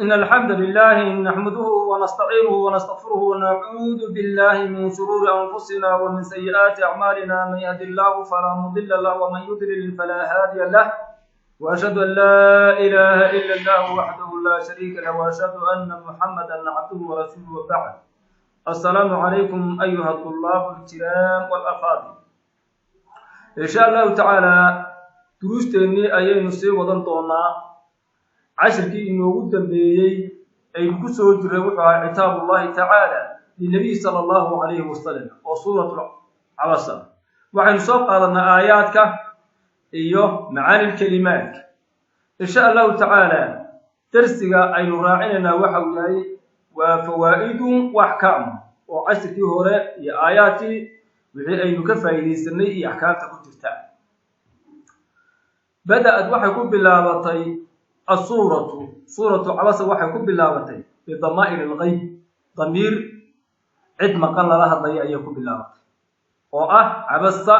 إن الحمد لله نحمده ونستعينه ونستغفره ونعوذ بالله من شرور أنفسنا ومن سيئات أعمالنا، من يهد الله فلا مضل له ومن يضلل فلا هادي له، وأشهد أن لا إله إلا الله وحده لا شريك له، وأشهد أن محمدا عبده ورسوله، وبعد. السلام عليكم أيها الطلاب الكرام والأفاضل. إن شاء الله تعالى duruusteennii ayaynu sii wadan doonaa. Cashirkii inoogu dambeeyey aynu ku soo jiray wuxuu ahaa citaab ullahi tacaala linabiy sala allahu calayhi wasalam oo suuratu Cabasa. Waxaynu soo qaadanaa aayaadka iyo macaani lkelimaadka. Insha Allahu tacaala darsiga aynu raacinaynaa waxa uu yahay waa fawaa'idun waxkaam, oo cashirkii hore iyo aayaadkii wixii aynu ka faa'iidaysanay iyo axkaamta ku jirta. Bada'ad waxay ku bilaabatay asuuratu, suuratu Cabasa waxay ku bilaabatay bidamaa'ir algayb, damiir cid maqan lala hadlaya ayay ku bilaabatay, oo ah cabasa,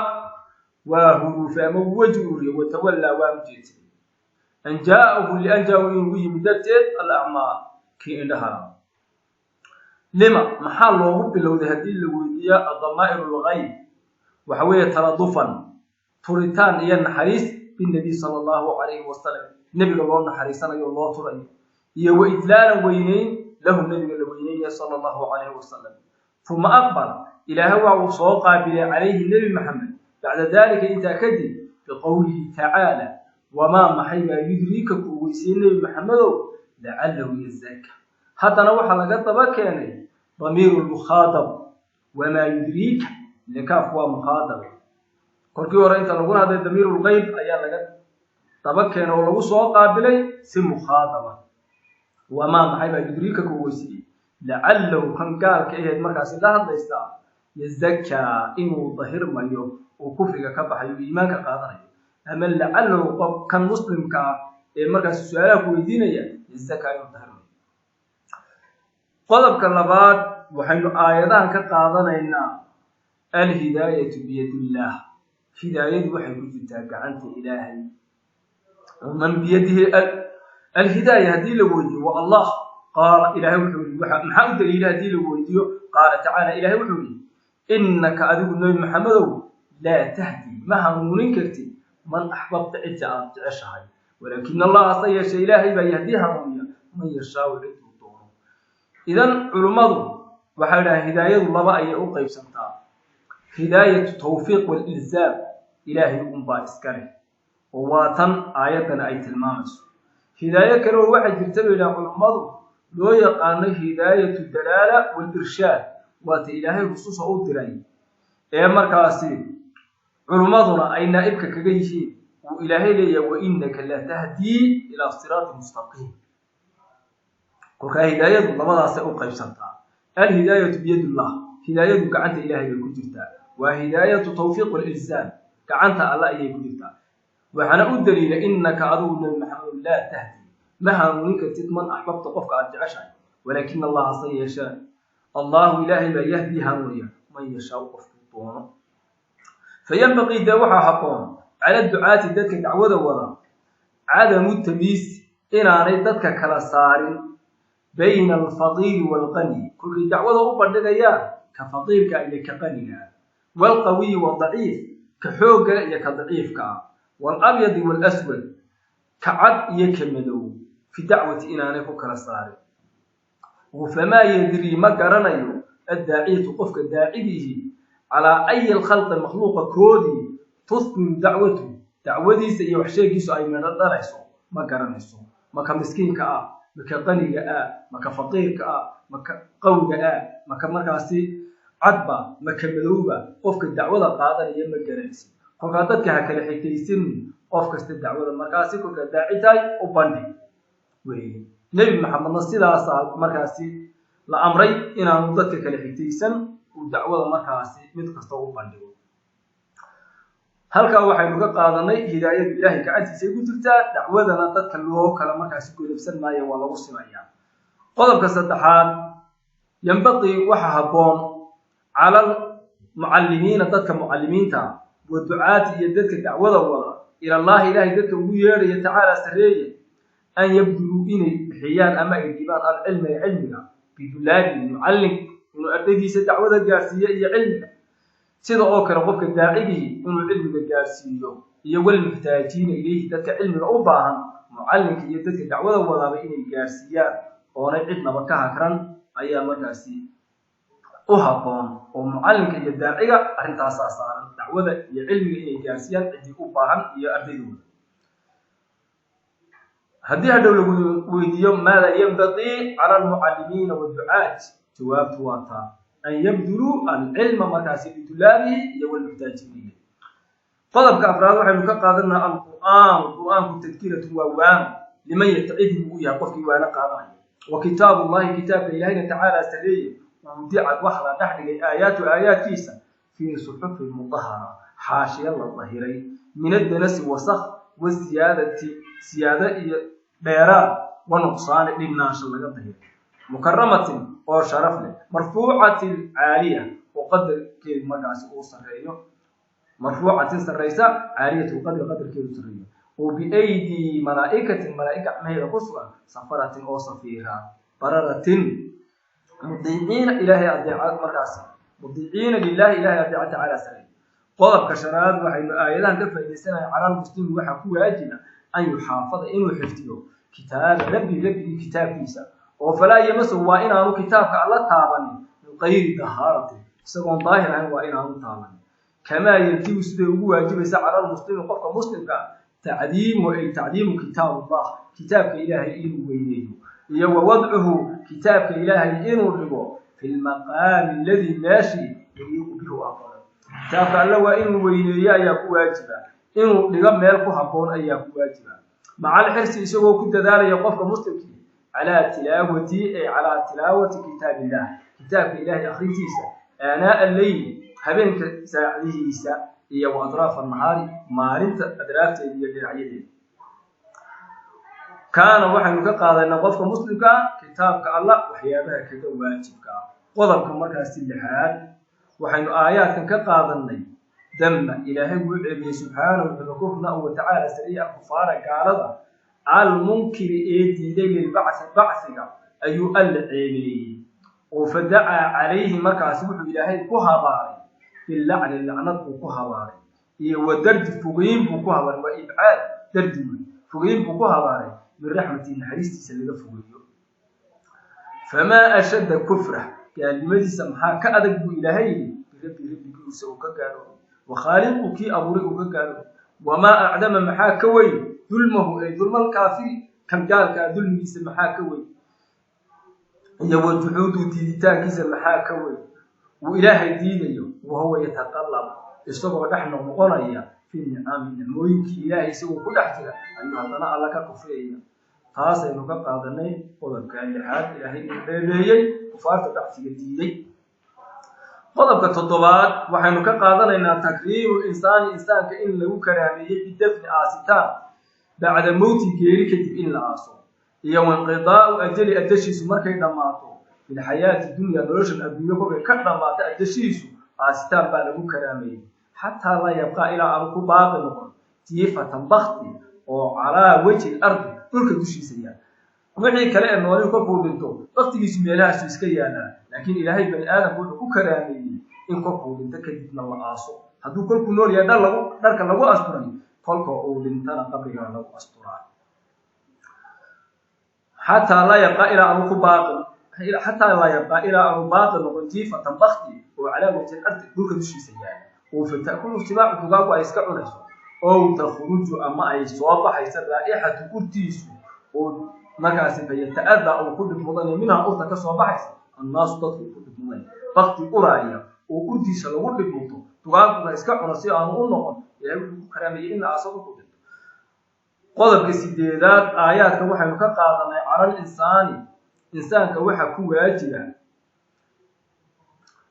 waa huruufe ama weji uriye, watawallaa, waa ujeedsaday, an jaa'ahu, lian jaa'ahu, inuu yimid darteed, alacmaa, kii indhaha. Lima, maxaa loogu bilowday haddii la weydiiya adamaa'ir algayb? Waxa weeye taladufan, turitaan iyo naxariis binabiy sala allahu calayhi wasalam, nebiga loo naxariisanayo oo loo turayo, iyo wa idlaalan, weyneyn lahu, nebiga la weyneynaya sala allahu calayhi wasalam. Uma aqbal, Ilaahay waa uu soo qaabilay calayhi, Nebi Maxamed, bacda dalika, intaa kadib, biqowlihi tacaala: wamaa, maxay baa, yudriika, ku ogeysiiyey Nebi Maxamedow, lacalahu yazaka? Haddana waxaa laga daba keenay damiiru lmukhaadab, wamaa yudriika, likaaf waa mukhaadab. Kolkii hore inta lagula hadlay damiiru lgeyb ayaa laga daba keenay oo lagu soo qaabilay si mukhaadaba. Wamaa, maxay baa, yudriika, ku ogeysiiyey, lacalahu, kan gaalka aheed markaasi la hadlaysaa, yazakaa, inuu dahirmayo uu kufriga ka baxayo uu iimaanka qaadanayo, ama lacalahu, qof kan muslimka ah ee markaasi su-aalaha ku weydiinaya, yazakaa, inuu dahirmayo. Qodobka labaad, waxaynu aayadahan ka qaadanaynaa alhidaayatu biyadillaah, hidaayadu waxay ku jirtaa gacanta Ilaahay. Man biyadihi alhidaaya haddii la weydiiyo, waa Allah. Qaala, Ilahay wuxuu yihi, maxaa u daliila haddii la weydiiyo? Qaala tacaala, Ilahay wuxuu yihi: innaka, adigu Nebi Maxamedow, laa tahdi, ma hanuunin kartid, man axbabta, cidda aad jeceshahay, walaakina Allaha, hase yeeshee Ilaahay baa, yahdii, hanuuniya, man yashaau, ciduu doono. Idan culummadu waxay dhahaan hidaayadu laba ayay u qaybsantaa: hidaayatu tawfiiq walilzaam, Ilaahay unbaa iska leh, oo waa tan aayaddana ay tilmaamayso. Hidaayo kale oo waxaa jirta, bay dhahaan culummadu, loo yaqaano hidaayatu dalaala walirshaad, waata Ilaahay rususha u diray ee markaasi culummaduna ay naa'ibka kaga yihiin, uu Ilaahay leeyahay: wainaka latahdii ilaa siraati mustaqiim. Kolkaa hidaayadu labadaasay u qaybsantaa. Alhidaayatu biyadillah, hidaayadu gacanta Ilahay bay ku jirtaa, waa hidaayatu tawfiiq walilzaam, gacanta Alla ayay ku jirtaa. Waxaana u daliila: innaka, adigu Nebi Maxamed, laa tahdi, ma hanuunin kartid, man axbabta, qofka aad jeceshahay, walaakina Allaha, hase yeeshee Allahu, Ilaahay baa, yahdii, hanuuniya, man yashaau, qofkuu doono. Fayanbaqii, dee waxaa habboon, cala ducaati, dadka dacwada wada, cadamu tamyiis, inaanay dadka kala saarin, bayna alfaqiiri waalqani, kolkay dacwada u bandhigayaan, ka faqiirka iyo ka qaniga, waalqawiyi wadaciif, ka xoogga iyo ka daciifka ah, waalabyadi waalaswad, ka cad iyo ka madow, fi dacwati inaanay ku kala saarin. Famaa yadrii, ma garanayo, addaaciyatu, qofka daacigiihi, calaa ayi alkhalqi, makhluuqa koodii, tusmiru dacwatu, dacwadiisa iyo waxsheegiisu ay midho dhalayso, ma garanayso. Maka miskiinka ah, maka qaniga ah, maka faqiirka ah, maka qawiga ah, maka markaasi cadba, maka madowba, qofka dacwada qaadanaya ma garanaysid. Kolkaa dadka ha kala xigtaysin, qof kasta dacwada markaasi kolkaa daaci tahay u bandhig weye. Nebi Maxamedna sidaasaa markaasi la amray, inaanu dadka kala xigtaysan, uu dacwada markaasi mid kasta u bandhigo. Halkaa waxaynu ka qaadanay hidaayadu Ilaahay gacantiisay ku jirtaa, dacwadana dadka loo kala markaasi godobsan maayo, waa lagu simayaa. Qodobka saddexaad, yanbaqii, waxa habboon, cala almucallimiina, dadka mucallimiinta, wa ducaati, iyo dadka dacwada wada, ilallahi, Ilahay dadka ugu yeedhaya, tacaala, sarreeye. An yabduluu, inay bixiyaan ama ay dhibaan, alcilma, cilmiga, bidulaabi mucallim, inuu ardaydiisa dacwada gaarsiiyo iyo cilmiga. Sida oo kale qofka daacigii inuu cilmiga gaarsiiyo iyo walmuxtaajiina ilayhi, dadka cilmiga u baahan, mucallinka iyo dadka dacwada wadaaba inay gaarsiiyaan oonay cidnaba ka hakran ayaa markaasi u habboon. Oo mucallinka iyo daaciga arrintaasaa saaran, dacwada iyo cilmiga inay gaarsiiyaan ciddii u baahan iyo ardaydooda. Haddii hadhow lagu weydiiyo "Maada yanbaqii cala almucallimiina waducaat?", jawaabtu waa taa: an yabduluu alcilma markaasi bitulaabihi iyo walmuxtaajiina ilayh. Qodobka afraad waxaynu ka qaadanaa: alqur'aanu, qur'aanku, tadkiratu, waa waano, liman yatacidu, buu u yahay qofkii waano qaadanaya. Wa kitaabu llahi, kitaabka Ilaahayna, tacaala, sareeye, wudicad, waxa la dhex dhigay, aayaatu, aayaadkiisa, fii suxufin mudahara, xaashiya la dahiray, min addanasi, wasakh, waziyaadati, siyaado iyo dheeraad, wa nuqsaani, dhinaansho laga dahiray, mukaramatin, oo sharaf leh, marfuucatin, caaliya, oo qadarkeedu markaasi uu sarreeyo, marfuucatin, sarraysa, caaliyatu qadri, qadarkeedu sarreeyo, oo biaydi malaa'ikatin, malaa'ig gacmaheeda ku sugan, safaratin, oo safiira, bararatin, mudiiciina, Ilaahay adeeca markaasi, mudiiciina lilahi, Ilahay adeeca, tacaala, sarreeyo. Qodobka shanaad waxaynu aayadahan ka faaidaysanaya: cala lmuslimi, waxaa ku waajiba, an yuxaafada, inuu xifdiyo, kitaaba rabbi, rabbigii kitaabkiisa, oo falaa yamasu, waa inaanu kitaabka Alla taabanin, min qayri dahaaratin, isagoon daahir ahayn waa inaanu taabanin. Kamaa yajibu, siday ugu waajibaysa, cala lmuslimi, qofka muslimka ah, tacdiimu, ay tacdiimu kitaab Allah, kitaabka Ilaahay inuu weyneeyo, iyo wa wadcuhu, kitaabka Ilaahay inuu dhigo, fi lmaqaami aladii, meeshii, yaliiqu bihi, u aqoonay. Kitaabka Alle waa inuu weyneeyo ayaa ku waajiba, inuu dhigo meel ku habboon ayaa ku waajiba. Maca alxirsi, isagoo ku dadaalaya qofka muslimkii, calaa tilaawati, ay calaa tilaawati kitaab illah, kitaabka Ilaahay akhrintiisa, aanaa alleyli, habeenka saacadihiisa, iyo wa atraaf annahaari, maalinta adraafteeda iyo dhinacyadeeda. Kaana waxaynu ka qaadanaa qofka muslimka ah kitaabka Allah waxyaabaha kaga waajibka ah. Qodobka markaasi lixaad waxaynu aayaadkan ka qaadanay: dama, Ilaahay wuu ceebiyey, subxaanahu xubakufna wa tacaala sariya, alkufaara, gaalada, almunkiri, ee diiday, lilbacthi, bacthiga ayuu Alla ceebeeyey, oo fadacaa calayhi, markaasi wuxuu Ilaahay ku habaaray, bilacni, lacnad buu ku habaaray, iyo wa dardi, fogeyn buu ku habaaray, waa ibcaad, dardi wey, fogeyn buu ku habaaray, min raxmati, naxariistiisa laga fogeeyo. Famaa ashadda kufrah, gaalnimadiisa maxaa ka adag, buu Ilaahay yidhi, birabbi, rabbigiisa uu ka gaaloobay, wa khaaliqu, kii abuuray uu ka gaaloobay. Wamaa acdama, maxaa ka weyn, dulmahu, ay dulmalkaafiri, kan gaalkaa dulmigiisa maxaa ka weyn, iyo wa juxuudu, diiditaankiisa maxaa ka weyn, uu Ilaahay diidayo, wahuwa yataqallab, isagoo dhex noqnoqonaya, fi nicaami, nicmooyinkii Ilaahay isagoo ku dhex jira ayuu haddana Alla ka kufriyaya. Taasaynu ka qaadanay qodobka lixaad, Ilaahay uu ceebeeyey kufaarta bacsiga diiday. Qodobka toddobaad waxaynu ka qaadanaynaa: takriimu insaani, insaanka in lagu karaameeyey, bidafni, aasitaan, bacda mowti, geeri kadib in la aaso, iyo wainqidaa'u ajali, ajashiisu markay dhammaato, filxayaati dunya, noloshan adduunyo kolkay ka dhammaato ajashiisu, aasitaan baa lagu karaameeyey, xataa laa yabqaa, ilaa aanu ku baaqi noqon, jiifatan, bakti oo, calaa wajhi lardi, dhulka dushiisa yaal. Wixii kale ee noolihii kolkuu dhinto baktigiisu meelahaasu iska yaalaa, laakiin Ilaahay bani aadamku wuxuu ku karaameeyey in kolkuu dhinto kadibna la aaso. Hadduu kolkuu nool yahay dhar lagu dharka lagu asturay, kolka uu dhintana qabrigaa lagu asturaa. Xataa laa yabqaa, ilaa aanu ku baaqi, xataa laa yabqaa, ilaa aanu baaqi noqon, jiifatan, bakti oo, calaa wajhi ardi, dhulka dushiisa yaala, oo fata'kulu sibaacu, dugaagu ay iska cunayso, ow takhruju, ama ay soo baxayso, raa'ixatu, urtiisu, oo markaasi fayata'adaa, uu ku dhib mudanaya, minhaa, urta ka soo baxaysa, annaasu, dadku ku dhib mudanaya. Bakti uraaya oo urtiisa lagu dhib muto, dugaaguna iska cuno, si aanu u noqon, Ilahay wuxuu ku karaamayay in la aaso ku dhinto. Qodobka sideedaad aayaadka waxaynu ka qaadanay: calal insaani, insaanka waxa ku waajiba,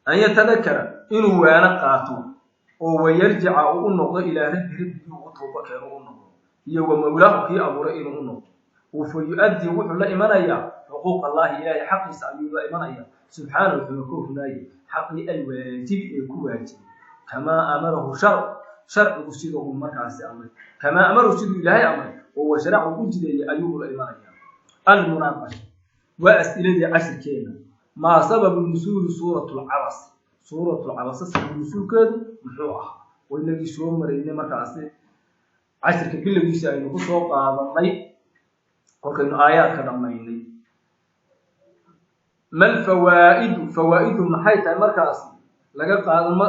an yatadakara, inuu waano qaato, oo wayarjica, uu u noqdo, ilaa rabbi, rabbigii ugu tooba keeno u noqdo, iyo wa mawlaahu, kii abuuray inuu u noqdo, oo fa yu-addii, wuxuu la imanayaa, xuquuq allahi, Ilaahay xaqiisa ayuu la imanayaa, subxaanahu, xuma ka hufnaaye, xaqii alwaajibi, ee ku waajibay, kamaa amarahu sharc, sharcigu sida uu markaasi amray, kamaa amarahu, siduu Ilaahay amray. Oo wa sharaca u jideeyey ayuu ula imanaya. Almunaaqasha waa as'iladii cashirkeena. Maa sababu nusuuli suuratu lcabas? Suuratu lcabasa sababu nusuulkeedu muxuu ahaa? Waynagii soo maraynay markaasi cashirka bilowgiisa aynu ku soo qaadanay kolkaynu aayaadka dhammaynay. Mal fawaa'idu? Fawaa'idu maxay tahay markaasi laga qaado? Ma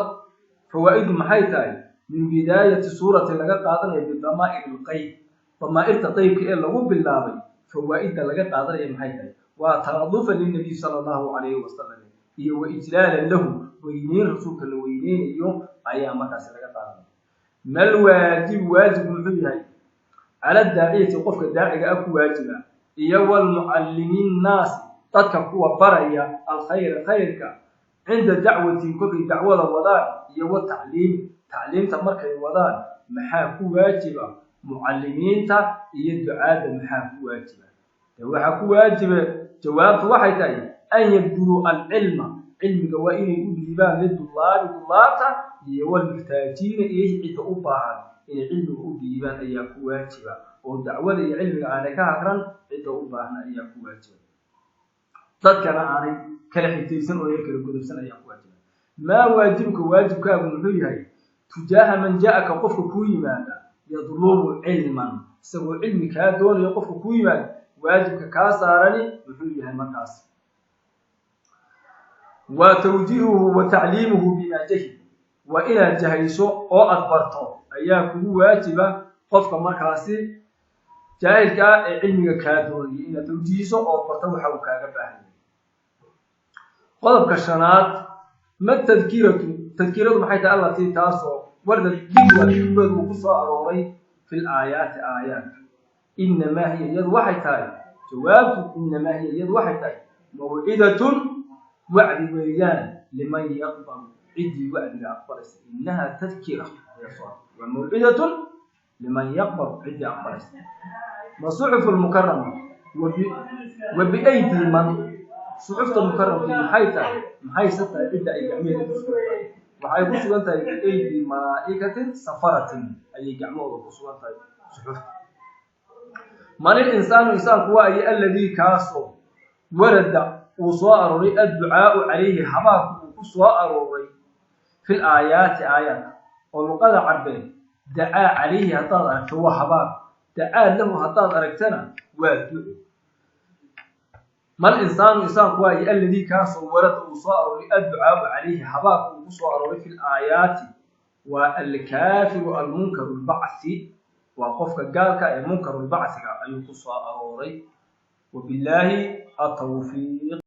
fawaa'idu maxay tahay min bidaayati suurati laga qaadanayo bidamaa'ir lqayb, damaa'irta qeybka ee lagu bilaabay? Fawaa'idda laga qaadanaya maxay tahay? Waa taladufa lilnabiy sala allahu calayhi wasalam iyo wa ijlaalan lahu, weyneyn rasuulka la weyneynayo ayaa markaasi laga qaadanaya. Mal waajibu? Waajibku muxuu yahay cala daaciyati, qofka daaciga ah ku waajiba, iyo walmucallimiin naasi, dadka kuwa baraya, alkhayra, khayrka, cinda dacwatihim, kolkay dacwada wadaan, iyo wa tacliim, tacliimta markay wadaan? Maxaa ku waajiba mucallimiinta iyo ducaadda? Maxaa ku waajiba? De waxaa ku waajiba, jawaabtu waxay tahay, an yabduluu alcilma, cilmiga waa inay u dhiibaan, lidulaabi, dulaabta, iyo walmuxtaajiina, iyo cidda u baahan inay cilmiga u dhiibaan ayaa ku waajiba, oo dacwada iyo cilmiga aanay ka hagran cidda u baahan ayaa ku waajiba, dadkana aanay kala xigtaysan oo ay kala godobsan ayaa ku waajiba. Maa waajibka? Waajibkaagu muxuu yahay tujaaha man jaa'aka, qofka kuu yimaada, yadlubu cilman, isagoo cilmi kaa doonayo qofka kuu yimaada, waajibka kaa saarani muxuu yahay markaas? Waa tawjiihuhu wa tacliimuhu bimaa jahil, waa inaad jahayso oo aad barto ayaa kugu waajiba qofka markaasi jaahilka ah ee cilmiga kaa doonaya, inaad tawjiihiso oo barto waxa uu kaaga baahan yahay. Qodobka shanaad: ma tadkiratu? Tadkiradu maxay tahay? Allatii, taasoo, warda dikwa, dikrigeedu uu ku soo arooray, fi laayaati, aayaadka. Inamaa hiya, iyadu waxay tahay, jawaabtu, inamaa hiya, iyadu waxay tahay, mawcidatun, wacdi weeyaan, liman yaqbalu, ciddii wacdiga aqbalaysa. Inaha tadkira waa mawcidatun liman yaqbalu, ciddii aqbalaysa. Ma suxufu lmukarama wa biaydi man? Suxufta mukaramkii maxay tahay? Maxayse tahay cidda ay gacmeeda ku sugan tahay? Waxay ku sugan tahay biaydi malaa'ikatin safaratin ayay gacmahooda ku sugan tahay suxufta. Man ilinsaanu? Insaanku waa ay alladii, kaasoo, warada, uu soo arooray, adducaau calayhi, habaarku uu ku soo arooray, fi laayaati, aayaadka. Oo luqada carbeed dacaa calayhi haddaad aragto waa habaar, dacaa lahu haddaad aragtana waa duco. Mal insaanu? Insaanku waa ay alladii, kaasoo, warada, uu soo arooray, adducaau calayhi, habaarku uu ku soo arooray, fi laayaati, waa alkaafiru almunkaru lbacthi, waa qofka gaalka ee munkarulbacthiga ayuu ku soo arooray. Wabillaahi atawfiiq.